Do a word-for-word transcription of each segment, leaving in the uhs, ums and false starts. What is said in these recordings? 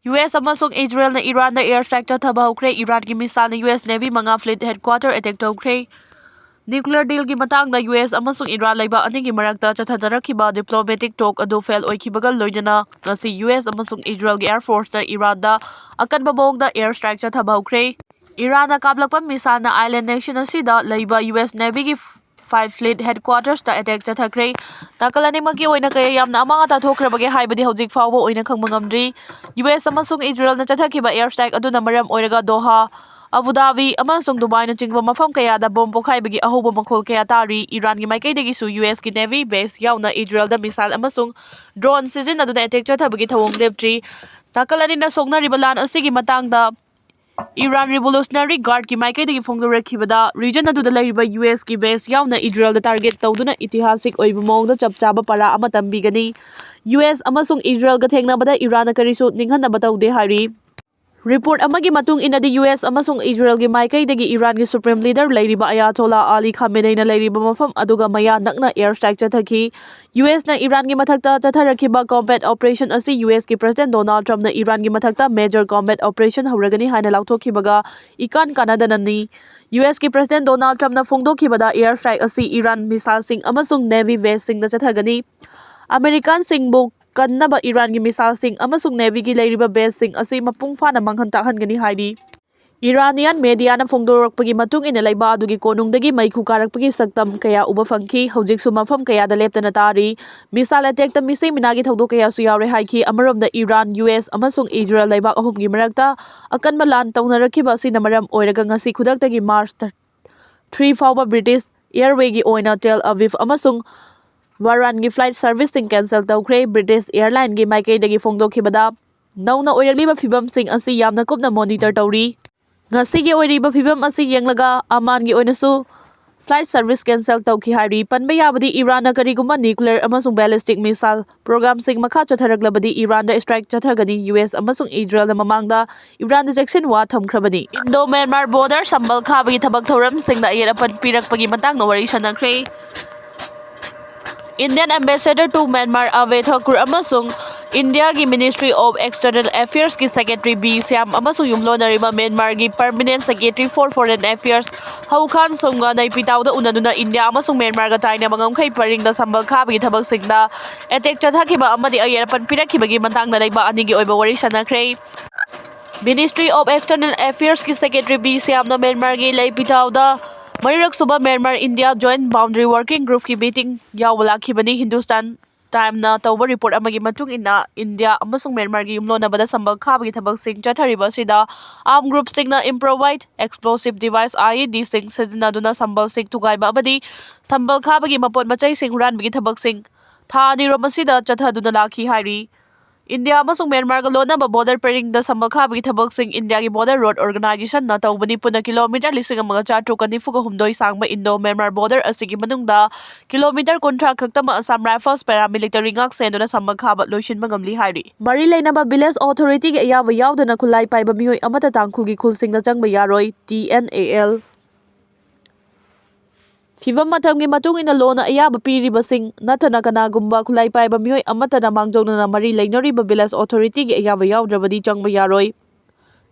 U S ꯑꯃꯁꯨꯡ ꯏꯖꯔꯦꯜꯅ ꯏꯔꯥꯟꯗ air strike ꯆꯠꯊꯕ ꯍꯧꯈ꯭ꯔꯦ꯫ ꯏꯔꯥꯟꯒꯤ missile ꯅ ꯌꯨ ꯑꯦꯁ Navy ꯃꯉꯥ fleet headquarter attack ꯇꯧꯈ꯭ꯔꯦ꯫ Nuclear deal ꯒꯤ ꯃꯇꯥꯡꯗ ꯌꯨ ꯑꯦꯁ ꯑꯃꯁꯨꯡ ꯏꯔꯥꯟ ꯂꯩꯕꯥꯛ ꯑꯅꯤꯒꯤ ꯃꯔꯛꯇ ꯆꯠꯊꯅꯔꯛꯈꯤꯕ diplomatic talk ꯑꯗꯨ fail ꯑꯣꯏꯈꯤꯕꯒ ꯂꯣꯏꯅꯅ ꯉꯁꯤ ꯌꯨ ꯑꯦꯁ ꯑꯃꯁꯨꯡ ꯏꯖꯔꯦꯜꯒꯤ air force ꯅ ꯏꯔꯥꯟꯗ ꯑꯀꯟꯕ ꯃꯑꯣꯡꯗ air strike ꯆꯠꯊꯕ ꯍꯧꯈ꯭ꯔꯦ꯫ ꯏꯔꯥꯟꯅ ꯀꯥꯞꯂꯛꯄ missile ꯅ island nation ꯑꯁꯤꯗ ꯂꯩꯕ ꯌꯨ ꯑꯦꯁ Navy ꯒꯤ five fleet headquarters ꯇ attack ꯆꯠꯊꯈ꯭ꯔꯦ꯫ ꯅꯥꯀꯜ ꯑꯅꯤꯃꯛꯀꯤ ꯑꯣꯏꯅ ꯀꯌꯥ ꯌꯥꯝꯅ ꯑꯃꯥꯡ ꯑꯇꯥ ꯊꯣꯛꯈ꯭ꯔꯕꯒꯦ ꯍꯥꯏꯕꯗꯤ ꯍꯧꯖꯤꯛ ꯐꯥꯎꯕ ꯑꯣꯏꯅ ꯈꯪꯕ ꯉꯝꯗ꯭ꯔꯤ꯫ ꯌꯨ ꯑꯦꯁ ꯑꯃꯁꯨꯡ ꯏꯖꯔꯦꯜꯅ ꯆꯠꯊꯈꯤꯕ air strike ꯑꯗꯨꯅ ꯃꯔꯝ ꯑꯣꯏꯔꯒ ꯗꯣꯍꯥ, ꯑꯕꯨ ꯙꯥꯕꯤ ꯑꯃꯁꯨꯡ ꯗꯨꯕꯥꯏꯅꯆꯤꯡꯕ ꯃꯐꯝ ꯀꯌꯥꯗ bomb ꯄꯣꯈꯥꯏꯕꯒꯤ ꯑꯍꯧꯕ ꯃꯈꯣꯜ ꯀꯌꯥ ꯇꯥꯔꯤ꯫ ꯏꯔꯥꯟꯒꯤ ꯃꯥꯏꯀꯩꯗꯒꯤꯁꯨ ꯌꯨ ꯑꯦꯁ ꯀꯤ Navy base ꯌꯥꯎꯅ ꯏꯖꯔꯦꯜꯗ missile ꯑꯃꯁꯨꯡ drone ꯁꯤꯖꯤꯟꯅꯗꯨꯅ attack ꯆꯠꯊꯕꯒꯤ ꯊꯧꯑꯣꯡ ꯂꯦꯞꯇ꯭ꯔꯤ꯫ ꯅꯥꯀꯜ ꯑꯅꯤꯅ ꯁꯣꯛꯅꯔꯤꯕ ꯂꯥꯟ ꯑꯁꯤꯒꯤ ꯃꯇꯥꯡꯗ Iran Revolutionary Guard ꯀꯤ ꯃꯥꯏꯀꯩꯗꯒꯤ ꯐꯣꯡꯗꯣꯔꯛꯈꯤꯕꯗ, region ꯑꯗꯨꯗ ꯂꯩꯔꯤꯕ ꯌꯨ ꯑꯦꯁ ꯀꯤ base ꯌꯥꯎꯅ ꯏꯖꯔꯦꯜꯗ target ꯇꯧꯗꯨꯅ ꯏꯇꯤꯍꯥꯁꯤꯛ ꯑꯣꯏꯕ ꯃꯑꯣꯡꯗ ꯆꯞ ꯆꯥꯕ ꯄꯔꯥ ꯑꯃ ꯇꯝꯕꯤꯒꯅꯤ꯫ ꯌꯨ ꯑꯦꯁ ꯑꯃꯁꯨꯡ ꯏꯖꯔꯦꯜꯒ ꯊꯦꯡꯅꯕꯗ ꯏꯔꯥꯟꯅ ꯀꯔꯤꯁꯨ ꯅꯤꯡꯍꯟꯅꯕ ꯇꯧꯗꯦ ꯍꯥꯏꯔꯤ꯫ Report ꯑꯃꯒꯤ ꯃꯇꯨꯡ ꯏꯟꯅꯗꯤ, ꯌꯨ ꯑꯦꯁ ꯑꯃꯁꯨꯡ ꯏꯖꯔꯦꯜꯒꯤ ꯃꯥꯏꯀꯩꯗꯒꯤ ꯏꯔꯥꯟꯒꯤ supreme leader ꯂꯩꯔꯤꯕ ꯑꯌꯥꯊꯣꯂꯥ ꯑꯂꯤ ꯈꯥꯃꯦꯅꯩꯅ ꯂꯩꯔꯤꯕ ꯃꯐꯝ ꯑꯗꯨꯒ ꯃꯌꯥ ꯅꯛꯅ air strike ꯆꯠꯊꯈꯤ꯫ ꯌꯨ ꯑꯦꯁꯅ ꯏꯔꯥꯟꯒꯤ ꯃꯊꯛꯇ ꯆꯠꯊꯔꯛꯈꯤꯕ combat operation ꯑꯁꯤ ꯌꯨ ꯑꯦꯁꯀꯤ President Donald Trumpꯅ ꯏꯔꯥꯟꯒꯤ ꯃꯊꯛꯇ major combat operation ꯍꯧꯔꯒꯅꯤ ꯍꯥꯏꯅ ꯂꯥꯎꯊꯣꯛꯈꯤꯕꯒ ꯏꯀꯥꯟ ꯀꯥꯟꯅꯗꯅꯅꯤ꯫ ꯌꯨ ꯑꯦꯁꯀꯤ President Donald Trumpꯅ ꯐꯣꯡꯗꯣꯛꯈꯤꯕꯗ, air strike ꯑꯁꯤ ꯏꯔꯥꯟ missileꯁꯤꯡ ꯑꯃꯁꯨꯡ Navy baseꯁꯤꯡꯗ ꯆꯠꯊꯒꯅꯤ꯫ ꯑꯃꯦꯔꯤꯀꯥꯟꯁꯤꯡꯕꯨ ꯀꯟꯅꯕ ꯏꯔꯥꯟꯒꯤ missileꯁꯤꯡ ꯑꯃꯁꯨꯡ Navyꯒꯤ ꯂꯩꯔꯤꯕ baseꯁꯤꯡ ꯑꯁꯤ ꯃꯄꯨꯡ ꯐꯥꯅ ꯃꯥꯡꯍꯟ ꯇꯥꯛꯍꯟꯒꯅꯤ ꯍꯥꯏꯔꯤ꯫ Iranian mediaꯅ ꯐꯣꯡꯗꯣꯔꯛꯄꯒꯤ ꯃꯇꯨꯡ ꯏꯟꯅ, ꯂꯩꯕꯥꯛ ꯑꯗꯨꯒꯤ ꯀꯣꯅꯨꯡꯗꯒꯤ ꯃꯩꯈꯨ ꯀꯥꯔꯛꯄꯒꯤ ꯁꯛꯇꯝ ꯀꯌꯥ ꯎꯕ ꯐꯪꯈꯤ꯫ ꯍꯧꯖꯤꯛꯁꯨ ꯃꯐꯝ ꯀꯌꯥꯗ ꯂꯦꯞꯇꯅ ꯇꯥꯔꯤ꯫ Missile attackꯇ ꯃꯤꯁꯤ ꯃꯤꯅꯥꯒꯤ ꯊꯧꯗꯣꯛ ꯀꯌꯥꯁꯨ ꯌꯥꯎꯔꯦ ꯍꯥꯏꯈꯤ꯫ ꯑꯃꯔꯣꯝꯗ, ꯏꯔꯥꯟ, ꯌꯨ ꯑꯦꯁ ꯑꯃꯁꯨꯡ ꯏꯖꯔꯦꯜ ꯂꯩꯕꯥꯛ ꯑꯍꯨꯝꯒꯤ ꯃꯔꯛꯇ ꯑꯀꯟꯕ ꯂꯥꯟ ꯇꯧꯅꯔꯛꯈꯤꯕ ꯑꯁꯤꯅ ꯃꯔꯝ ꯑꯣꯏꯔꯒ, ꯉꯁꯤ ꯈꯨꯗꯛꯇꯒꯤ March three ꯐꯥꯎꯕ British Airwayꯒꯤ ꯑꯣꯏꯅ Tel Aviv ꯑꯃꯁꯨꯡ ꯕꯍꯔꯥꯟꯒꯤ flight serviceꯁꯤꯡ cancel ꯇꯧꯈ꯭ꯔꯦ꯫ British Airlineꯒꯤ ꯃꯥꯏꯀꯩꯗꯒꯤ ꯐꯣꯡꯗꯣꯛꯈꯤꯕꯗ, ꯅꯧꯅ ꯑꯣꯏꯔꯛꯂꯤꯕ ꯐꯤꯕꯝꯁꯤꯡ ꯑꯁꯤ ꯌꯥꯝꯅ ꯀꯨꯞꯅ monitor ꯇꯧꯔꯤ꯫ ꯉꯁꯤꯒꯤ ꯑꯣꯏꯔꯤꯕ ꯐꯤꯕꯝ ꯑꯁꯤ ꯌꯦꯡꯂꯒ ꯑꯃꯥꯟꯒꯤ ꯑꯣꯏꯅꯁꯨ flight service cancel ꯇꯧꯈꯤ ꯍꯥꯏꯔꯤ꯫ ꯄꯟꯕ ꯌꯥꯕꯗꯤ, ꯏꯔꯥꯟꯅ ꯀꯔꯤꯒꯨꯝꯕ nuclear ꯑꯃꯁꯨꯡ ballistic missile programꯁꯤꯡ ꯃꯈꯥ ꯆꯠꯊꯔꯛꯂꯕꯗꯤ, ꯏꯔꯥꯟꯗ strike ꯆꯠꯊꯒꯅꯤ꯫ ꯌꯨ ꯑꯦꯁ ꯑꯃꯁꯨꯡ ꯏꯖꯔꯦꯜꯅ ꯃꯃꯥꯡꯗ ꯏꯔꯥꯟꯗ ꯆꯦꯛꯁꯤꯟꯋꯥ ꯊꯝꯈ꯭ꯔꯕꯅꯤ꯫ Indo-Myanmar border ꯁꯝꯕꯜ ꯈꯥꯕꯒꯤ ꯊꯕꯛ ꯊꯧꯔꯝꯁꯤꯡꯗ ꯑꯌꯦꯠ ꯑꯄꯟ ꯄꯤꯔꯛꯄꯒꯤ ꯃꯇꯥꯡꯗ ꯋꯥꯔꯤ ꯁꯥꯟꯅꯈ꯭ꯔꯦ꯫ Indian ambassador to Myanmar Abe Thakur ꯑꯃꯁꯨꯡ ꯏꯟꯗꯤꯌꯥꯒꯤ Ministry of External Affairsꯀꯤ Secretary ꯕꯤ ꯁ꯭ꯌꯥꯝ ꯑꯃꯁꯨꯡ ꯌꯨꯝꯂꯣꯟꯅꯔꯤꯕ ꯃ꯭ꯌꯥꯟꯃꯥꯔꯒꯤ Permanent Secretary for Foreign Affairs ꯍꯧ ꯈꯥꯟ ꯁꯣꯡꯒ ꯅꯩꯄꯤꯇꯥꯎꯗ ꯎꯅꯗꯨꯅ ꯏꯟꯗꯤꯌꯥ ꯑꯃꯁꯨꯡ ꯃ꯭ꯌꯥꯟꯃꯥꯔꯒ ꯇꯥꯏꯅꯕ ꯉꯝꯈꯩ ꯄꯔꯤꯡꯗ ꯁꯝꯕꯜ ꯈꯥꯕꯒꯤ ꯊꯕꯛꯁꯤꯡꯗ attack ꯆꯠꯊꯈꯤꯕ ꯑꯃꯗꯤ ꯑꯌꯦꯠ ꯑꯄꯟ ꯄꯤꯔꯛꯈꯤꯕꯒꯤ ꯃꯇꯥꯡꯗ ꯂꯩꯕꯥꯛ ꯑꯅꯤꯒꯤ ꯑꯣꯏꯕ ꯋꯥꯔꯤ ꯁꯥꯟꯅꯈ꯭ꯔꯦ꯫ Ministry of External Affairsꯀꯤ Secretary ꯕꯤ ꯁ꯭ꯌꯥꯝꯅ ꯃ꯭ꯌꯥꯟꯃꯥꯔꯒꯤ ꯅꯩꯄꯤꯇꯥꯎꯗ ꯃꯔꯤꯔꯛ ꯁꯨꯕ Myanmar India Joint Boundary Working Groupꯀꯤ meeting ꯌꯥꯎꯕ ꯂꯥꯛꯈꯤꯕꯅꯤ꯫ Hindustan Timeꯅ ꯇꯧꯕ report ꯑꯃꯒꯤ ꯃꯇꯨꯡ ꯏꯟꯅ, ꯏꯟꯗꯤꯌꯥ ꯑꯃꯁꯨꯡ ꯃ꯭ꯌꯥꯟꯃꯥꯔꯒꯤ ꯌꯨꯝꯂꯣꯟꯅꯕꯗ ꯁꯝꯕꯜ ꯈꯥꯕꯒꯤ ꯊꯕꯛꯁꯤꯡ ꯆꯠꯊꯔꯤꯕ ꯑꯁꯤꯗ armed groupꯁꯤꯡꯅ improvised explosive device, IEDꯁꯤꯡ ꯁꯤꯖꯤꯟꯅꯗꯨꯅ ꯁꯝꯕꯜꯁꯤꯡ ꯊꯨꯒꯥꯏꯕ ꯑꯃꯗꯤ ꯁꯝꯕꯜ ꯈꯥꯕꯒꯤ ꯃꯄꯣꯠ ꯃꯆꯩꯁꯤꯡ ꯍꯨꯔꯥꯟꯕꯒꯤ ꯊꯕꯛꯁꯤꯡ ꯊꯥ ꯑꯅꯤꯔꯣꯝ ꯑꯁꯤꯗ ꯆꯠꯊꯗꯨꯅ ꯂꯥꯛꯈꯤ ꯍꯥꯏꯔꯤ꯫ ꯏꯟꯗꯤꯌꯥ ꯑꯃꯁꯨꯡ ꯃ꯭ꯌꯥꯟꯃꯥꯔꯒ ꯂꯣꯟꯅꯕ border ꯄꯔꯤꯡꯗ ꯁꯝꯕꯜ ꯈꯥꯕꯒꯤ ꯊꯕꯛꯁꯤꯡ ꯏꯟꯗꯤꯌꯥꯒꯤ Border Road Organisationꯅ ꯇꯧꯕꯅꯤ꯫ ꯄꯨꯟꯅ ꯀꯤꯂꯣꯃꯤꯇꯔ ꯂꯤꯁꯤꯡ ꯑꯃꯒ ꯆꯥꯇ꯭ꯔꯨꯛꯀ ꯅꯤꯐꯨꯒ ꯍꯨꯝꯗꯣꯏ ꯁꯥꯡꯕ Indo-Myanmar border ꯑꯁꯤꯒꯤ ꯃꯅꯨꯡꯗ ꯀꯤꯂꯣꯃꯤꯇꯔ ꯀꯨꯟꯊ꯭ꯔꯥ ꯈꯛꯇꯃꯛ Assam Rifles paramilitary ꯉꯥꯛ ꯁꯦꯟꯗꯨꯅ ꯁꯝꯕꯜ ꯈꯥꯕ ꯂꯣꯏꯁꯤꯟꯕ ꯉꯝꯂꯤ ꯍꯥꯏꯔꯤ꯫ ꯃꯔꯤ ꯂꯩꯅꯕ village authorityꯒꯤ ꯑꯌꯥꯕ ꯌꯥꯎꯗꯅ ꯈꯨꯠꯂꯥꯏ ꯄꯥꯏꯕ ꯃꯤꯑꯣꯏ ꯑꯃꯠꯇ ꯇꯥꯡꯈꯨꯜꯒꯤ ꯈꯨꯜꯁꯤꯡꯗ ꯆꯪꯕ ꯌꯥꯔꯣꯏ, T N A L꯫ ꯐꯤꯕꯝ ꯃꯇꯝꯒꯤ ꯃꯇꯨꯡ ꯏꯟꯅ ꯂꯣꯅ ꯑꯌꯥꯕ ꯄꯤꯔꯤꯕꯁꯤꯡ ꯅꯠꯇꯅ ꯀꯅꯥꯒꯨꯝꯕ ꯈꯨꯠꯂꯥꯏ ꯄꯥꯏꯕ ꯃꯤꯑꯣꯏ ꯑꯃꯠꯇꯅ ꯃꯥꯡꯖꯧꯅꯅ ꯃꯔꯤ ꯂꯩꯅꯔꯤꯕ village authorityꯒꯤ ꯑꯌꯥꯕ ꯌꯥꯎꯗ꯭ꯔꯕꯗꯤ ꯆꯪꯕ ꯌꯥꯔꯣꯏ꯫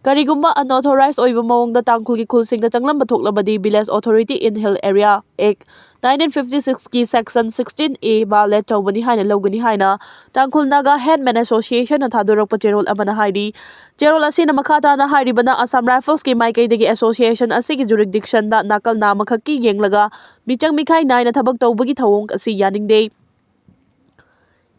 ꯀꯔꯤꯒꯨꯝꯕ unauthorized ꯑꯣꯏꯕ ꯃꯑꯣꯡꯗ ꯇꯥꯡꯈꯨꯜꯒꯤ ꯈꯨꯜꯁꯤꯡꯗ ꯆꯪꯂꯝꯕ ꯊꯣꯛꯂꯕꯗꯤ Village Authority in Hill Area Act nineteen fifty sixꯀꯤ section sixteen A violate ꯇꯧꯕꯅꯤ ꯍꯥꯏꯅ ꯂꯧꯒꯅꯤ ꯍꯥꯏꯅ ꯇꯥꯡꯈꯨꯜ ꯅꯥꯒꯥ Headman Associationꯅ ꯊꯥꯗꯣꯔꯛꯄ ꯆꯦꯔꯣꯜ ꯑꯃꯅ ꯍꯥꯏꯔꯤ꯫ ꯆꯦꯔꯣꯜ ꯑꯁꯤꯅ ꯃꯈꯥ ꯇꯥꯅ ꯍꯥꯏꯔꯤꯕꯅ, Assam Riflesꯀꯤ ꯃꯥꯏꯀꯩꯗꯒꯤ association ꯑꯁꯤꯒꯤ jurisdictionꯗ ꯅꯥꯀꯜ ꯅꯥꯝꯃꯈꯛꯀꯤ ꯌꯦꯡꯂꯒ ꯃꯤꯆꯪ ꯃꯤꯈꯥꯏ ꯅꯥꯏꯅ ꯊꯕꯛ ꯇꯧꯕꯒꯤ ꯊꯧꯑꯣꯡ ꯑꯁꯤ ꯌꯥꯅꯤꯡꯗꯦ꯫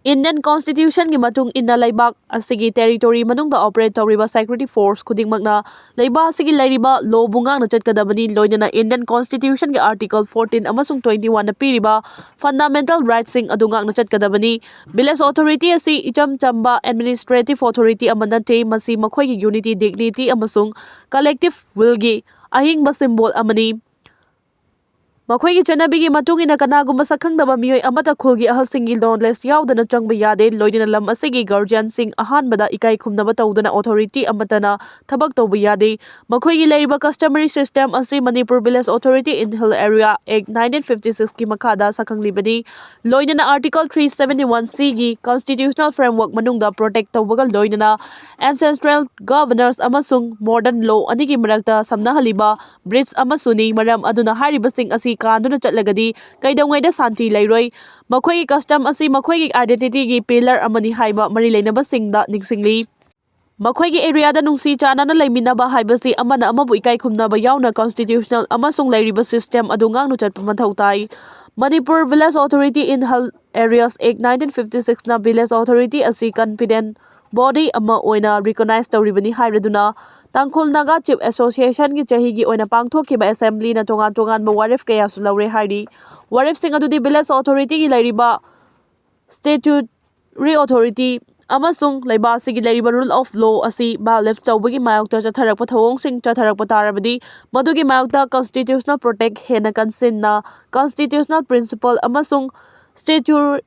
Indian Constitutionꯒꯤ ꯃꯇꯨꯡ ꯏꯟꯅ ꯂꯩꯕꯥꯛ ꯑꯁꯤꯒꯤ territory ꯃꯅꯨꯡꯗ operate ꯇꯧꯔꯤꯕ security force ꯈꯨꯗꯤꯡꯃꯛꯅ ꯂꯩꯕꯥꯛ ꯑꯁꯤꯒꯤ ꯂꯩꯔꯤꯕ lawꯕꯨ ꯉꯥꯛꯅ ꯆꯠꯀꯗꯕꯅꯤ, ꯂꯣꯏꯅꯅ Indian Constitutionꯒꯤ Article fourteen ꯑꯃꯁꯨꯡ twenty-oneꯅ ꯄꯤꯔꯤꯕ fundamental rightꯁꯤꯡ ꯑꯗꯨ ꯉꯥꯛꯅ ꯆꯠꯀꯗꯕꯅꯤ꯫ Village Authority ꯑꯁꯤ ꯏꯆꯝ ꯆꯝꯕ administrative authority ꯑꯃ ꯅꯠꯇꯦ, ꯃꯁꯤ ꯃꯈꯣꯏꯒꯤ unity, dignity ꯑꯃꯁꯨꯡ collective willꯒꯤ ꯑꯍꯤꯡꯕ symbol ꯑꯃꯅꯤ꯫ ꯃꯈꯣꯏꯒꯤ ꯆꯠꯅꯕꯤꯒꯤ ꯃꯇꯨꯡ ꯏꯟꯅ ꯀꯅꯥꯒꯨꯝꯕ ꯁꯛꯈꯪꯗꯕ ꯃꯤꯑꯣꯏ ꯑꯃꯠꯇ ꯈꯨꯜꯒꯤ ꯑꯍꯜꯁꯤꯡꯒꯤ knowledge ꯌꯥꯎꯗꯅ ꯆꯪꯕ ꯌꯥꯗꯦ, ꯂꯣꯏꯅꯅ ꯂꯝ ꯑꯁꯤꯒꯤ guardianꯁꯤꯡ ꯑꯍꯥꯟꯕꯗ ꯏꯀꯥꯏ ꯈꯨꯝꯅꯕ ꯇꯧꯗꯨꯅ authority ꯑꯃꯠꯇꯅ ꯊꯕꯛ ꯇꯧꯕ ꯌꯥꯗꯦ꯫ ꯃꯈꯣꯏꯒꯤ ꯂꯩꯔꯤꯕ customary system ꯑꯁꯤ Manipur Village Authority in Hill Area Act nineteen fifty sixꯀꯤ ꯃꯈꯥꯗ ꯁꯛꯈꯪꯂꯤꯕꯅꯤ, ꯂꯣꯏꯅꯅ Article three seventy one Cꯒꯤ constitutional framework ꯃꯅꯨꯡꯗ protect ꯇꯧꯕꯒ ꯂꯣꯏꯅꯅ ancestral governance ꯑꯃꯁꯨꯡ modern law ꯑꯅꯤꯒꯤ ꯃꯔꯛꯇ ꯁꯝꯅꯍꯜꯂꯤꯕ bridge ꯑꯃꯁꯨꯅꯤ꯫ ꯃꯔꯝ ꯑꯗꯨꯅ ꯍꯥꯏꯔꯤꯕꯁꯤꯡ ꯑꯁꯤ ꯀꯥꯟꯗꯨꯅ ꯆꯠꯂꯒꯗꯤ ꯀꯩꯗꯧꯉꯩꯗ ꯁꯥꯟꯇꯤ ꯂꯩꯔꯣꯏ꯫ ꯃꯈꯣꯏꯒꯤ custom ꯑꯁꯤ ꯃꯈꯣꯏꯒꯤ identityꯒꯤ pillar ꯑꯃꯅꯤ ꯍꯥꯏꯕ ꯃꯔꯤ ꯂꯩꯅꯕꯁꯤꯡꯗ ꯅꯤꯡꯁꯤꯡꯂꯤ꯫ ꯃꯈꯣꯏꯒꯤ areaꯗ ꯅꯨꯡꯁꯤ ꯆꯥꯟꯅꯅ ꯂꯩꯃꯤꯟꯅꯕ ꯍꯥꯏꯕꯁꯤ ꯑꯃꯅ ꯑꯃꯕꯨ ꯏꯀꯥꯏ ꯈꯨꯝꯅꯕ ꯌꯥꯎꯅ constitutional ꯑꯃꯁꯨꯡ ꯂꯩꯔꯤꯕ system ꯑꯗꯨ ꯉꯥꯛꯅ ꯆꯠꯄ ꯃꯊꯧ ꯇꯥꯏ꯫ Manipur Village Authority in Hill Areas Act nineteen fifty sixꯅ village authority ꯑꯁꯤ competent body ꯑꯃ ꯑꯣꯏꯅ recognize ꯇꯧꯔꯤꯕꯅꯤ ꯍꯥꯏꯔꯗꯨꯅ, ꯇꯥꯡꯈꯨꯜ ꯅꯥꯒꯥ Chief Associationꯒꯤ ꯆꯍꯤꯒꯤ ꯑꯣꯏꯅ ꯄꯥꯡꯊꯣꯛꯈꯤꯕ assemblyꯅ ꯇꯣꯉꯥꯟ ꯇꯣꯉꯥꯟꯕ ꯋꯥꯔꯦꯞ ꯀꯌꯥꯁꯨ ꯂꯧꯔꯦ ꯍꯥꯏꯔꯤ꯫ ꯋꯥꯔꯦꯞꯁꯤꯡ ꯑꯗꯨꯗꯤ village authorityꯒꯤ ꯂꯩꯔꯤꯕ statutory authority ꯑꯃꯁꯨꯡ ꯂꯩꯕꯥꯛ ꯑꯁꯤꯒꯤ ꯂꯩꯔꯤꯕ rule of law ꯑꯁꯤ violate ꯇꯧꯕꯒꯤ ꯃꯥꯌꯣꯛꯇ ꯆꯠꯊꯔꯛꯄ ꯊꯧꯑꯣꯡꯁꯤꯡ ꯆꯠꯊꯔꯛꯄ ꯇꯥꯔꯕꯗꯤ, ꯃꯗꯨꯒꯤ ꯃꯥꯌꯣꯛꯇ constitutional protect ꯍꯦꯟꯅ ꯀꯟꯁꯤꯟꯅ constitutional principle ꯑꯃꯁꯨꯡ statutory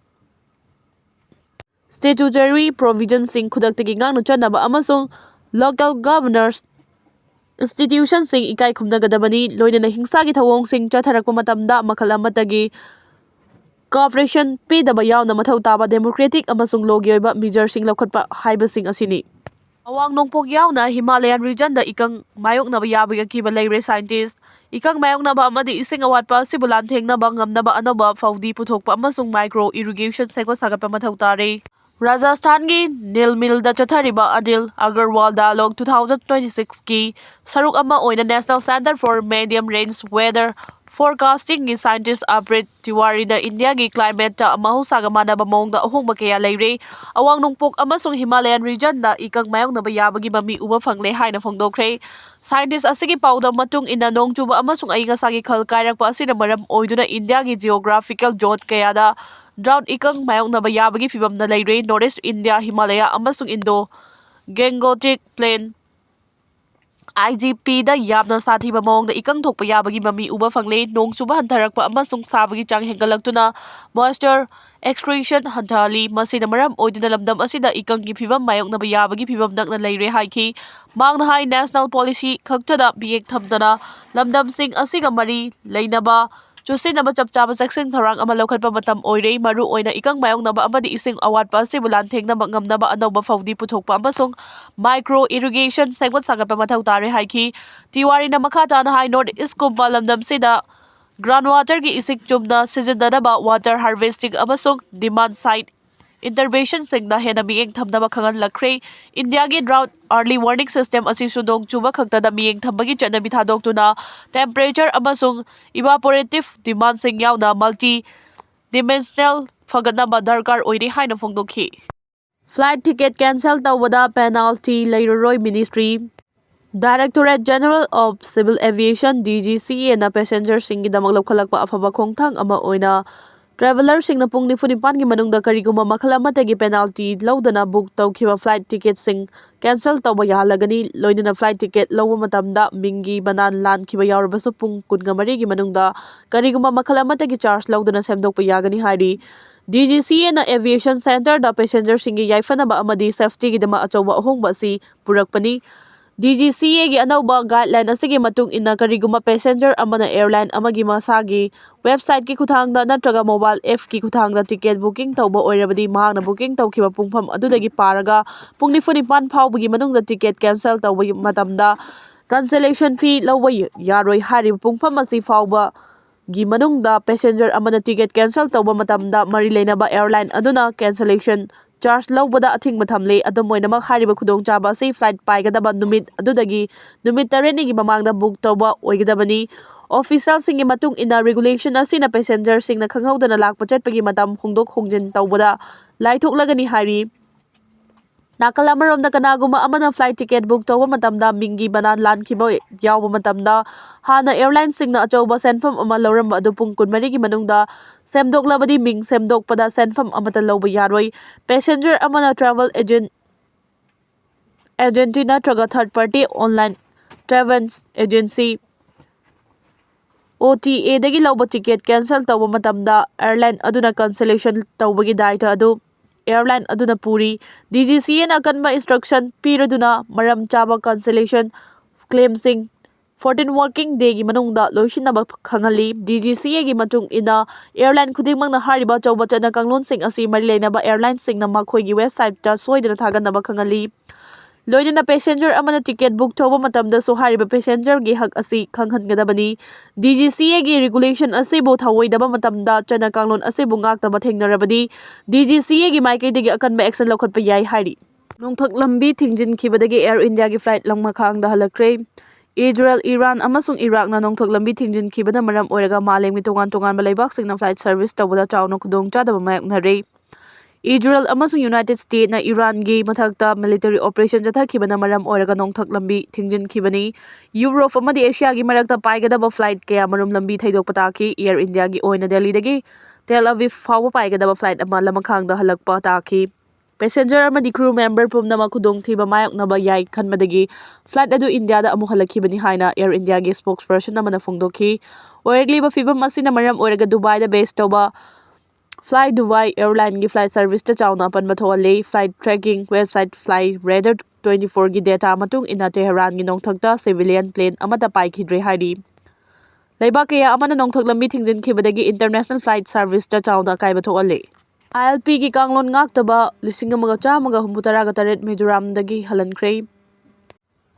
statutory provisionꯁꯤꯡ ꯈꯨꯗꯛꯇꯒꯤ ꯉꯥꯛꯅ ꯆꯠꯅꯕ ꯑꯃꯁꯨꯡ local governance institutionꯁꯤꯡ ꯏꯀꯥꯏ ꯈꯨꯝꯅꯒꯗꯕꯅꯤ꯫ ꯂꯣꯏꯅꯅ ꯍꯤꯡꯁꯥꯒꯤ ꯊꯧꯑꯣꯡꯁꯤꯡ ꯆꯠꯊꯔꯛꯄ ꯃꯇꯝꯗ ꯃꯈꯜ ꯑꯃꯠꯇꯒꯤ cooperation ꯄꯤꯗꯕ ꯌꯥꯎꯅ ꯃꯊꯧ ꯇꯥꯕ democratic ꯑꯃꯁꯨꯡ lawꯒꯤ ꯑꯣꯏꯕ measureꯁꯤꯡ ꯂꯧꯈꯠꯄ ꯍꯥꯏꯕꯁꯤꯡ ꯑꯁꯤꯅꯤ꯫ ꯑꯋꯥꯡ ꯅꯣꯡꯄꯣꯛ ꯌꯥꯎꯅ Himalayan regionꯗ ꯏꯀꯪ ꯃꯥꯌꯣꯛꯅꯕ ꯌꯥꯕꯒꯤ ꯑꯀꯤꯕ ꯂꯩꯔꯦ꯫ Scientist, ꯏꯀꯪ ꯃꯥꯌꯣꯛꯅꯕ ꯑꯃꯗꯤ ꯏꯁꯤꯡ ꯑꯋꯥꯠꯄ ꯑꯁꯤꯕꯨ ꯂꯥꯟꯊꯦꯡꯅꯕ ꯉꯝꯅꯕ ꯑꯅꯧꯕ ꯐꯧꯗꯤ ꯄꯨꯊꯣꯛꯄ ꯑꯃꯁꯨꯡ micro irrigation ꯁꯦꯝꯒꯠ ꯁꯥꯒꯠꯄ ꯃꯊꯧ ꯇꯥꯔꯦ꯫ ꯔꯥꯖꯁꯊꯥꯟꯒꯤ ꯅꯤꯜꯃꯤꯜꯗ ꯆꯠꯊꯔꯤꯕ Anil Agarwal Dialogue two thousand twenty sixꯀꯤ ꯁꯔꯨꯛ ꯑꯃ ꯑꯣꯏꯅ National Centre for Medium Range Weather Forecastingꯒꯤ scientist Abrit Tiwariꯅ ꯏꯟꯗꯤꯌꯥꯒꯤ climateꯇ ꯃꯍꯧꯁꯥꯒ ꯃꯥꯟꯅꯕ ꯃꯑꯣꯡꯗ ꯑꯍꯣꯡꯕ ꯀꯌꯥ ꯂꯩꯔꯦ, ꯑꯋꯥꯡ ꯅꯣꯡꯄꯣꯛ ꯑꯃꯁꯨꯡ Himalayan regionꯗ ꯏꯀꯪ ꯃꯥꯌꯣꯛꯅꯕ ꯌꯥꯕꯒꯤ ꯃꯃꯤ ꯎꯕ ꯐꯪꯂꯦ ꯍꯥꯏꯅ ꯐꯣꯡꯗꯣꯛꯈ꯭ꯔꯦ꯫ Scientist ꯑꯁꯤꯒꯤ ꯄꯥꯎꯗꯝ ꯃꯇꯨꯡ ꯏꯟꯅ, ꯅꯣꯡ ꯆꯨꯕ ꯑꯃꯁꯨꯡ ꯑꯏꯪ ꯑꯁꯥꯒꯤ ꯈꯜ ꯀꯥꯏꯔꯛꯄ ꯑꯁꯤꯅ ꯃꯔꯝ ꯑꯣꯏꯗꯨꯅ ꯏꯟꯗꯤꯌꯥꯒꯤ geographical zone ꯀꯌꯥꯗ drought, ꯏꯀꯪ ꯃꯥꯌꯣꯛꯅꯕ ꯌꯥꯕꯒꯤ ꯐꯤꯚꯝꯗ ꯂꯩꯔꯦ꯫ North East India, Himalaya ꯑꯃꯁꯨꯡ Indo-Gangetic Plain I G Pꯗ ꯌꯥꯝꯅ ꯁꯥꯊꯤꯕ ꯃꯑꯣꯡꯗ ꯏꯀꯪ ꯊꯣꯛꯄ ꯌꯥꯕꯒꯤ ꯃꯃꯤ ꯎꯕ ꯐꯪꯂꯦ꯫ ꯅꯣꯡ ꯆꯨꯕ ꯍꯟꯊꯔꯛꯄ ꯑꯃꯁꯨꯡ ꯁꯥꯕꯒꯤ ꯆꯥꯡ ꯍꯦꯟꯒꯠꯂꯛꯇꯨꯅ moisture excretion ꯍꯟꯊꯍꯜꯂꯤ꯫ ꯃꯁꯤꯅ ꯃꯔꯝ ꯑꯣꯏꯗꯨꯅ ꯂꯝꯗꯝ ꯑꯁꯤꯗ ꯏꯀꯪꯒꯤ ꯐꯤꯚꯝ ꯃꯥꯌꯣꯛꯅꯕ ꯌꯥꯕꯒꯤ ꯐꯤꯚꯝ ꯅꯛꯅ ꯂꯩꯔꯦ ꯍꯥꯏꯈꯤ꯫ ꯃꯍꯥꯛꯅ ꯍꯥꯏ, national policy ꯈꯛꯇꯗ ꯃꯤꯠꯌꯦꯡ ꯊꯝꯗꯅ ꯂꯝꯗꯝꯁꯤꯡ ꯑꯁꯤꯒ ꯃꯔꯤ ꯂꯩꯅꯕ ꯆꯨꯁꯤꯟꯅꯕ ꯆꯞ ꯆꯥꯕ ꯆꯦꯛꯁꯤꯟ ꯊꯧꯔꯥꯡ ꯑꯃ ꯂꯧꯈꯠꯄ ꯃꯇꯝ ꯑꯣꯏꯔꯦ꯫ ꯃꯔꯨ ꯑꯣꯏꯅ ꯏꯀꯪ ꯃꯥꯌꯣꯛꯅꯕ ꯑꯃꯗꯤ ꯏꯁꯤꯡ ꯑꯋꯥꯠꯄ ꯑꯁꯤꯕꯨ ꯂꯥꯟꯊꯦꯡꯅꯕ ꯉꯝꯅꯕ ꯑꯅꯧꯕ ꯐꯧꯗꯤ ꯄꯨꯊꯣꯛꯄ ꯑꯃꯁꯨꯡ micro irrigation ꯁꯦꯝꯒꯠ ꯁꯥꯒꯠꯄ ꯃꯊꯧ ꯇꯥꯔꯦ ꯍꯥꯏꯈꯤ꯫ ꯇꯤꯋꯥꯔꯤꯅ ꯃꯈꯥ ꯇꯥꯅ ꯍꯥꯏ, North East ꯀꯨꯝꯕ ꯂꯝꯗꯝꯁꯤꯗ ground water ꯒꯤ ꯏꯁꯤꯡ ꯆꯨꯝꯅ ꯁꯤꯖꯤꯟꯅꯅꯕ water harvesting ꯑꯃꯁꯨꯡ demand side intervention ꯁꯤꯡꯗ ꯍꯦꯟꯅ ꯃꯤꯠꯌꯦꯡ ꯊꯝꯅꯕ ꯈꯪꯍꯜꯂꯛꯈ꯭ꯔꯦ꯫ ꯏꯟꯗꯤꯌꯥꯒꯤ drought early warning system ꯑꯁꯤꯁꯨ ꯅꯣꯡ ꯆꯨꯕ ꯈꯛꯇꯗ ꯃꯤꯠꯌꯦꯡ ꯊꯝꯕꯒꯤ ꯆꯠꯅꯕꯤ ꯊꯥꯗꯣꯛꯇꯨꯅ temperature ꯑꯃꯁꯨꯡ evaporative demand ꯁꯤꯡ ꯌꯥꯎꯅ multi dimensional ꯐꯒꯠꯅꯕ ꯗꯔꯀꯥꯔ ꯑꯣꯏꯔꯦ ꯍꯥꯏꯅ ꯐꯣꯡꯗꯣꯛꯈꯤ꯫ Flight ticket cancel ꯇꯧꯕꯗ penalty ꯂꯩꯔꯔꯣꯏ꯫ Ministry Directorate General of Civil Aviation, D G C A ꯅ passenger ꯁꯤꯡꯒꯤꯗꯃꯛ ꯂꯧꯈꯠꯂꯛꯄ ꯑꯐꯕ ꯈꯣꯡꯊꯥꯡ ꯑꯃ ꯑꯣꯏꯅ traveller ꯁꯤꯡꯅ ꯄꯨꯡ ꯅꯤꯐꯨ ꯅꯤꯄꯥꯟꯒꯤ ꯃꯅꯨꯡꯗ ꯀꯔꯤꯒꯨꯝꯕ ꯃꯈꯜ ꯑꯃꯠꯇꯒꯤ penalty ꯂꯧꯗꯅ book ꯇꯧꯈꯤꯕ flight ticket ꯁꯤꯡ cancel ꯇꯧꯕ ꯌꯥꯍꯜꯂꯒꯅꯤ꯫ ꯂꯣꯏꯅꯅ flight ticket ꯂꯧꯕ ꯃꯇꯝꯗ ꯃꯤꯡꯒꯤ ꯕꯅꯥꯟ ꯂꯥꯟꯈꯤꯕ ꯌꯥꯎꯔꯕꯁꯨ ꯄꯨꯡ ꯀꯨꯟꯃꯔꯤꯒꯤ ꯃꯅꯨꯡꯗ ꯀꯔꯤꯒꯨꯝꯕ ꯃꯈꯜ ꯑꯃꯠꯇꯒꯤ charge ꯂꯧꯗꯅ ꯁꯦꯝꯗꯣꯛꯄ ꯌꯥꯒꯅꯤ ꯍꯥꯏꯔꯤ꯫ D G C A ꯅ aviation sector ꯗ passenger ꯁꯤꯡꯒꯤ ꯌꯥꯏꯐꯅꯕ ꯑꯃꯗꯤ safety ꯒꯤꯗꯃꯛ ꯑꯆꯧꯕ ꯑꯍꯣꯡꯕ ꯑꯁꯤ ꯄꯨꯔꯛꯄꯅꯤ꯫ D G C A ꯒꯤ ꯑꯅꯧꯕ guideline ꯑꯁꯤꯒꯤ ꯃꯇꯨꯡ ꯏꯟꯅ, ꯀꯔꯤꯒꯨꯝꯕ passenger ꯑꯃꯅ airline ꯑꯃꯒꯤ ꯃꯁꯥꯒꯤ website ꯀꯤ ꯈꯨꯠꯊꯥꯡꯗ ꯅꯠꯇ꯭ꯔꯒ mobile app ꯀꯤ ꯈꯨꯠꯊꯥꯡꯗ ticket booking ꯇꯧꯕ ꯑꯣꯏꯔꯕꯗꯤ, ꯃꯍꯥꯛꯅ booking ꯇꯧꯈꯤꯕ ꯄꯨꯡꯐꯝ ꯑꯗꯨꯗꯒꯤ ꯄꯥꯔꯒ ꯄꯨꯡ ꯅꯤꯐꯨ ꯅꯤꯄꯥꯟ ꯐꯥꯎꯕꯒꯤ ꯃꯅꯨꯡꯗ ticket cancel ꯇꯧꯕ ꯃꯇꯝꯗ cancellation fee ꯂꯧꯕ ꯌꯥꯔꯣꯏ꯫ ꯍꯥꯏꯔꯤꯕ ꯄꯨꯡꯐꯝ ꯑꯁꯤ ꯐꯥꯎꯕ ꯒꯤ ꯃꯅꯨꯡꯗ passenger ꯑꯃꯅ ticket cancel ꯇꯧꯕ ꯃꯇꯝꯗ ꯃꯔꯤ ꯂꯩꯅꯕ airline ꯑꯗꯨꯅ cancellation charge ꯂꯧꯕꯗ ꯑꯊꯤꯡꯕ ꯊꯝꯂꯤ꯫ ꯑꯗꯨꯝ ꯑꯣꯏꯅꯃꯛ, ꯍꯥꯏꯔꯤꯕ ꯈꯨꯗꯣꯡꯆꯥꯕ ꯑꯁꯤ flight ꯄꯥꯏꯒꯗꯕ ꯅꯨꯃꯤꯠ ꯑꯗꯨꯗꯒꯤ ꯅꯨꯃꯤꯠ ꯇꯔꯦꯠꯅꯤꯒꯤ ꯃꯃꯥꯡꯗ book ꯇꯧꯕ ꯑꯣꯏꯒꯗꯕꯅꯤ꯫ Official ꯁꯤꯡꯒꯤ ꯃꯇꯨꯡ ꯏꯟꯅ, regulation ꯑꯁꯤꯅ passenger ꯁꯤꯡꯅ ꯈꯪꯍꯧꯗꯅ ꯂꯥꯛꯄ ꯆꯠꯄꯒꯤ ꯃꯇꯝ ꯍꯣꯡꯗꯣꯛ ꯍꯣꯡꯖꯤꯟ ꯇꯧꯕꯗ ꯂꯥꯏꯊꯣꯛꯂꯒꯅꯤ ꯍꯥꯏꯔꯤ꯫ ꯅꯥꯀꯜ ꯑꯃꯔꯣꯝꯗ, ꯀꯅꯥꯒꯨꯝꯕ ꯑꯃꯅ flight ticket book ꯇꯧꯕ ꯃꯇꯝꯗ ꯃꯤꯡꯒꯤ ꯕꯅꯥꯟ ꯂꯥꯟꯈꯤꯕ ꯌꯥꯎꯕ ꯃꯇꯝꯗ, ꯍꯥꯟꯅ airline ꯁꯤꯡꯅ ꯑꯆꯧꯕ ꯁꯦꯟꯐꯝ ꯑꯃ ꯂꯧꯔꯝꯕ ꯑꯗꯨ ꯄꯨꯡ ꯀꯨꯟꯃꯔꯤꯒꯤ ꯃꯅꯨꯡꯗ ꯁꯦꯝꯗꯣꯛꯂꯕꯗꯤ, ꯃꯤꯡ ꯁꯦꯝꯗꯣꯛꯄꯗ ꯁꯦꯟꯐꯝ ꯑꯃꯠꯇ ꯂꯧꯕ ꯌꯥꯔꯣꯏ꯫ Passenger ꯑꯃꯅ travel agent, agency ꯅꯠꯇ꯭ꯔꯒ third party online Travel Agency, O T A ꯗꯒꯤ ꯂꯧꯕ ꯇꯤꯀꯦꯠ ꯀꯦꯟꯁꯦꯜ ꯇꯧꯕ ꯃꯇꯝꯗ airline ꯑꯗꯨꯅ cancellation ꯇꯧꯕꯒꯤ ꯗꯥꯏꯇ ꯑꯗꯨ airline ꯑꯗꯨꯅ ꯄꯨꯔꯤ꯫ D G C A ꯅ ꯑꯀꯟꯕ instruction ꯄꯤꯔꯗꯨꯅ ꯃꯔꯝ ꯆꯥꯕ cancellation claimꯁꯤꯡ fourteen working dayꯒꯤ ꯃꯅꯨꯡꯗ ꯂꯣꯏꯁꯤꯟꯅꯕ ꯈꯪꯍꯜꯂꯤ꯫ D G C A ꯒꯤ ꯃꯇꯨꯡ ꯏꯟꯅ, airline ꯈꯨꯗꯤꯡꯃꯛꯅ ꯍꯥꯏꯔꯤꯕ ꯑꯆꯧꯕ ꯆꯠꯅ ꯀꯥꯡꯂꯣꯟꯁꯤꯡ ꯑꯁꯤ ꯃꯔꯤ ꯂꯩꯅꯕ airlineꯁꯤꯡꯅ ꯃꯈꯣꯏꯒꯤ websiteꯇ ꯁꯣꯏꯗꯅ ꯊꯥꯒꯠꯅꯕ ꯈꯪꯍꯜꯂꯤ꯫ ꯂꯣꯏꯅꯅ passenger ꯑꯃꯅ ꯇꯤꯀꯦꯠ ꯕꯨꯛ ꯇꯧꯕ ꯃꯇꯝꯗꯁꯨ ꯍꯥꯏꯔꯤꯕ passengerꯒꯤ ꯍꯛ ꯑꯁꯤ ꯈꯪꯍꯟꯒꯗꯕꯅꯤ꯫ D G C A ꯒꯤ regulation ꯑꯁꯤꯕꯨ ꯊꯧꯑꯣꯏꯗꯕ ꯃꯇꯝꯗ ꯆꯠꯅ ꯀꯥꯡꯂꯣꯟ ꯑꯁꯤꯕꯨ ꯉꯥꯛꯇꯕ ꯊꯦꯡꯅꯔꯕꯗꯤ, D G C A ꯒꯤ ꯃꯥꯏꯀꯩꯗꯒꯤ ꯑꯀꯟꯕ action ꯂꯧꯈꯠꯄ ꯌꯥꯏ ꯍꯥꯏꯔꯤ꯫ ꯅꯣꯡꯊꯛ ꯂꯝꯕꯤ ꯊꯤꯡꯖꯤꯟꯈꯤꯕꯗꯒꯤ Air Indiaꯒꯤ flight ꯂꯃꯈꯥꯡꯗ ꯍꯜꯂꯛꯈ꯭ꯔꯦ꯫ ꯏꯖꯔꯦꯜ, ꯏꯔꯥꯟ ꯑꯃꯁꯨꯡ ꯏꯔꯥꯛꯅ ꯅꯣꯡꯊꯛ ꯂꯝꯕꯤ ꯊꯤꯡꯖꯤꯟꯈꯤꯕꯅ ꯃꯔꯝ ꯑꯣꯏꯔꯒ ꯃꯥꯂꯦꯝꯒꯤ ꯇꯣꯉꯥꯟ ꯇꯣꯉꯥꯟꯕ ꯂꯩꯕꯥꯛꯁꯤꯡꯅ flight service ꯇꯧꯕꯗ ꯆꯥꯎꯅ ꯈꯨꯗꯣꯡꯆꯥꯗꯕ ꯃꯥꯌꯣꯛꯅꯔꯦ꯫ ꯏꯖꯔꯦꯜ ꯑꯃꯁꯨꯡ ꯌꯨꯅꯥꯏꯇꯦꯗ ꯁ꯭ꯇꯦꯠꯅ ꯏꯔꯥꯟꯒꯤ ꯃꯊꯛꯇ military operation ꯆꯠꯊꯈꯤꯕꯅ ꯃꯔꯝ ꯑꯣꯏꯔꯒ ꯅꯣꯡꯊꯛ ꯂꯝꯕꯤ ꯊꯤꯡꯖꯤꯟꯈꯤꯕꯅꯤ꯫ ꯌꯨꯔꯣꯞ ꯑꯃꯗꯤ ꯑꯦꯁꯤꯌꯥꯒꯤ ꯃꯔꯛꯇ ꯄꯥꯏꯒꯗꯕ flight ꯀꯌꯥꯃꯔꯨꯝ ꯂꯝꯕꯤ ꯊꯩꯗꯣꯛꯄ ꯇꯥꯈꯤ꯫ Air Indiaꯒꯤ ꯑꯣꯏꯅ ꯗꯦꯜꯂꯤꯗꯒꯤ ꯇꯦꯜ ꯑꯕꯤꯕ ꯐꯥꯎꯕ ꯄꯥꯏꯒꯗꯕ flight ꯑꯃ ꯂꯃꯈꯥꯡꯗ ꯍꯜꯂꯛꯄ ꯇꯥꯈꯤ꯫ Passenger ꯑꯃꯗꯤ crew member ꯄꯨꯝꯅꯃꯛ ꯈꯨꯗꯣꯡꯊꯤꯕ ꯃꯥꯌꯣꯛꯅꯕ ꯌꯥꯏ ꯈꯟꯕꯗꯒꯤ flight ꯑꯗꯨ ꯏꯟꯗꯤꯌꯥꯗ ꯑꯃꯨꯛ ꯍꯜꯂꯛꯈꯤꯕꯅꯤ ꯍꯥꯏꯅ Air Indiaꯒꯤ spokesperson ꯑꯃꯅ ꯐꯣꯡꯗꯣꯛꯈꯤ꯫ ꯑꯣꯏꯔꯛꯂꯤꯕ ꯐꯤꯚꯝ ꯑꯁꯤꯅ ꯃꯔꯝ ꯑꯣꯏꯔꯒ ꯗꯨꯕꯥꯏꯗ base ꯇꯧꯕ Fly Dubai airlineꯒꯤ flight serviceꯇ ꯆꯥꯎꯅ ꯑꯄꯟꯕ ꯊꯣꯛꯍꯜꯂꯤ꯫ Flight tracking website Fly Radar twenty fourꯒꯤ data ꯃꯇꯨꯡ ꯏꯟꯅ, ꯇꯦꯍꯔꯥꯟꯒꯤ ꯅꯣꯡꯊꯛꯇ civilian plane ꯑꯃꯠꯇ ꯄꯥꯏꯈꯤꯗ꯭ꯔꯦ ꯍꯥꯏꯔꯤ꯫ ꯂꯩꯕꯥꯛ ꯀꯌꯥ ꯑꯃꯅ ꯅꯣꯡꯊꯛ ꯂꯝꯕꯤ ꯊꯤꯡꯖꯤꯟꯈꯤꯕꯗꯒꯤ international flight serviceꯇ ꯆꯥꯎꯅ ꯑꯀꯥꯏꯕ ꯊꯣꯛꯍꯜꯂꯤ꯫ ILPꯒꯤ ꯀꯥꯡꯂꯣꯟ ꯉꯥꯛꯇꯕ ꯂꯤꯁꯤꯡ ꯑꯃꯒ ꯆꯥꯝꯃꯒ ꯍꯨꯝꯐꯨ ꯇꯔꯥꯒ ꯇꯔꯦꯠ ꯃꯤꯖꯣꯔꯥꯝꯗꯒꯤ ꯍꯜꯍꯟꯈ꯭ꯔꯦ꯫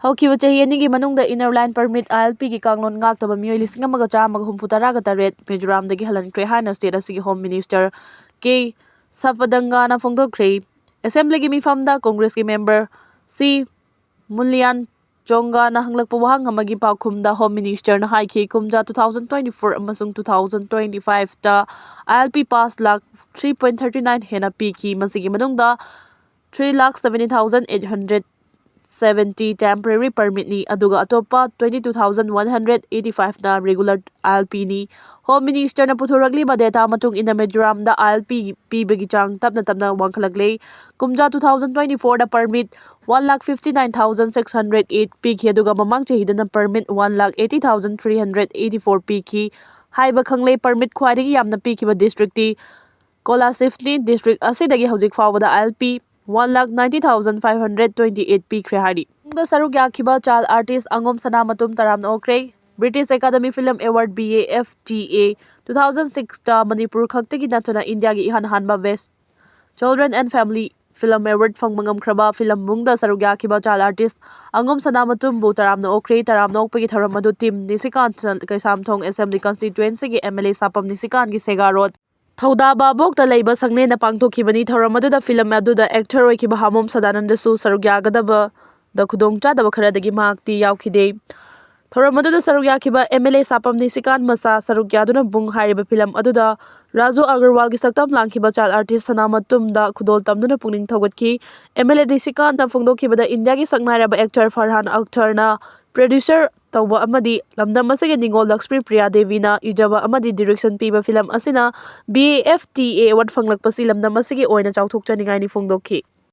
ꯍꯧꯈꯤꯕ ꯆꯍꯤ ꯑꯅꯤꯒꯤ ꯃꯅꯨꯡꯗ Inner Line Permit, ILPꯒꯤ ꯀꯥꯡꯂꯣꯟ ꯉꯥꯛꯇꯕ ꯃꯤꯑꯣꯏ ꯂꯤꯁꯤꯡ ꯑꯃꯒ ꯆꯥꯝꯃꯒ ꯍꯨꯝꯐꯨ ꯇꯔꯥꯒ ꯇꯔꯦꯠ ꯃꯤꯖꯣꯔꯥꯝꯗꯒꯤ ꯍꯜꯍꯟꯈ꯭ꯔꯦ ꯍꯥꯏꯅ state ꯑꯁꯤꯒꯤ Home Minister K ꯁꯕꯗꯪꯒꯥꯅ ꯐꯣꯡꯗꯣꯛꯈ꯭ꯔꯦ꯫ Assemblyꯒꯤ ꯃꯤꯐꯝꯗ Congressꯀꯤ member C ꯃꯨꯂꯤꯌꯥꯟ ꯆꯣꯡꯒꯥꯅ ꯍꯪꯂꯛꯄ ꯋꯥꯍꯪ ꯑꯃꯒꯤ ꯄꯥꯎꯈꯨꯝꯗ Home Ministerꯅ ꯍꯥꯏꯈꯤ, ꯀꯨꯝꯖꯥ two thousand twenty four ꯑꯃꯁꯨꯡ two thousand twenty fiveꯇ ILP pass lakh three point thirty nine ꯍꯦꯟꯅ ꯄꯤꯈꯤ꯫ ꯃꯁꯤꯒꯤ ꯃꯅꯨꯡꯗ three lakh seventy thousand eight hundred seventy temporary permitꯅꯤ, ꯑꯗꯨꯒ ꯑꯇꯣꯞꯄ twenty two thousand one hundred eighty fiveꯅ regular ILPꯅꯤ꯫ Home Ministerꯅ ꯄꯨꯊꯣꯔꯛꯂꯤꯕ data ꯃꯇꯨꯡ ꯏꯟꯅ ꯃꯤꯖꯣꯔꯥꯝꯗ ILP ꯄꯤꯕꯒꯤ ꯆꯥꯡ ꯇꯞꯅ ꯇꯞꯅ ꯋꯥꯡꯈꯠꯂꯛꯂꯦ꯫ ꯀꯨꯝꯖꯥ two thousand twenty fourꯗ permit one lakh fifty nine thousand six hundred eight ꯄꯤꯈꯤ, ꯑꯗꯨꯒ ꯃꯃꯥꯡ ꯆꯍꯤꯗꯅ permit one lakh eighty thousand three hundred eighty four ꯄꯤꯈꯤ꯫ ꯍꯥꯏꯕ ꯈꯪꯂꯦ꯫ Permit ꯈ꯭ꯋꯥꯏꯗꯒꯤ ꯌꯥꯝꯅ ꯄꯤꯈꯤꯕ districtꯅꯤ ꯀꯣꯂꯥꯁꯤꯕꯅꯤ꯫ District ꯑꯁꯤꯗꯒꯤ ꯍꯧꯖꯤꯛ ꯐꯥꯎꯕꯗ ILP one lakh ninety thousand five hundred twenty eight ꯄꯤꯈ꯭ꯔꯦ ꯍꯥꯏꯔꯤ꯫ ꯃꯇꯨꯡꯗ ꯁꯔꯨꯛ ꯌꯥꯈꯤꯕ child artist ꯑꯉꯣꯝ ꯁꯅꯥꯃꯇꯨꯝ ꯇꯔꯥꯝꯅ ꯑꯣꯛꯈ꯭ꯔꯦ꯫ British Academy Film Award, BAFTA, two thousand sixꯇ Manipur ꯈꯛꯇꯒꯤ ꯅꯠꯇꯅ ꯏꯟꯗꯤꯌꯥꯒꯤ ꯏꯍꯥꯟ ꯍꯥꯟꯕ Best Children and Family Film Award ꯐꯪꯕ ꯉꯝꯈ꯭ꯔꯕ film ꯃꯨꯡꯗ ꯁꯔꯨꯛ ꯌꯥꯈꯤꯕ child artist ꯑꯉꯣꯝ ꯁꯅꯥꯃꯇꯨꯝꯕꯨ ꯇꯔꯥꯝꯅ ꯑꯣꯛꯈ꯭ꯔꯦ꯫ ꯇꯔꯥꯝꯅ ꯑꯣꯛꯄꯒꯤ ꯊꯧꯔꯝ ꯑꯗꯨ Team ꯅꯤꯁꯤꯀꯥꯟ, ꯀꯩꯁꯥꯝꯊꯣꯡ Assembly Constituencyꯒꯤ MLA ꯁꯥꯄꯝ ꯅꯤꯁꯤꯀꯥꯟꯒꯤ ꯁꯦꯒꯥ ꯔꯣꯗ ꯊꯧꯗꯥ ꯚꯥꯕꯣꯛꯇ ꯂꯩꯕ ꯁꯪꯂꯦꯟꯗ ꯄꯥꯡꯊꯣꯛꯈꯤꯕꯅꯤ꯫ ꯊꯧꯔꯝ ꯑꯗꯨꯗ film ꯑꯗꯨꯗ actor ꯑꯣꯏꯈꯤꯕ ꯍꯥꯃꯣꯝ ꯁꯗꯥꯅꯟꯗꯁꯨ ꯁꯔꯨꯛ ꯌꯥꯒꯗꯕꯗ ꯈꯨꯗꯣꯡꯆꯥꯗꯕ ꯈꯔꯗꯒꯤ ꯃꯍꯥꯛꯇꯤ ꯌꯥꯎꯈꯤꯗꯦ꯫ ꯊꯧꯔꯝ ꯑꯗꯨꯗ ꯁꯔꯨꯛ ꯌꯥꯈꯤꯕ MLA ꯁꯥꯄꯝ ꯅꯤꯁꯤꯀꯥꯟ ꯃꯆꯥ ꯁꯔꯨꯛ ꯌꯥꯗꯨꯅ ꯕꯨꯡ ꯍꯥꯏꯔꯤꯕ film ꯑꯗꯨꯗ ꯔꯥꯖꯨ ꯑꯒꯔꯋꯥꯜꯒꯤ ꯁꯛꯇꯝ ꯂꯥꯡꯈꯤꯕ child artist ꯁꯅꯥꯃꯇꯨꯝꯗ ꯈꯨꯗꯣꯜ ꯇꯝꯗꯨꯅ ꯄꯨꯛꯅꯤꯡ ꯊꯧꯒꯠꯈꯤ꯫ MLA ꯅꯤꯁꯤꯀꯥꯟꯅ ꯐꯣꯡꯗꯣꯛꯈꯤꯕꯗ ꯏꯟꯗꯤꯌꯥꯒꯤ ꯁꯛꯅꯥꯏꯔꯕ actor ꯐꯔꯍꯥꯟ ꯑꯈꯇꯔꯅ producer ꯇꯧꯕ ꯑꯃꯗꯤ ꯂꯝꯗꯝ ꯑꯁꯤꯒꯤ ꯅꯤꯉꯣꯜ ꯂꯛꯁꯃꯤ ꯄ꯭ꯔꯤꯌꯥ ꯗꯦꯕꯤꯅ ꯏꯖꯕ ꯑꯃꯗꯤ direction ꯄꯤꯕ film ꯑꯁꯤꯅ BAFTA award ꯐꯪꯂꯛꯄꯁꯤ ꯂꯝꯗꯝ ꯑꯁꯤꯒꯤ ꯑꯣꯏꯅ ꯆꯥꯎꯊꯣꯛꯆꯅꯤꯡꯉꯥꯏꯅꯤ ꯐꯣꯡꯗꯣꯛꯈꯤ꯫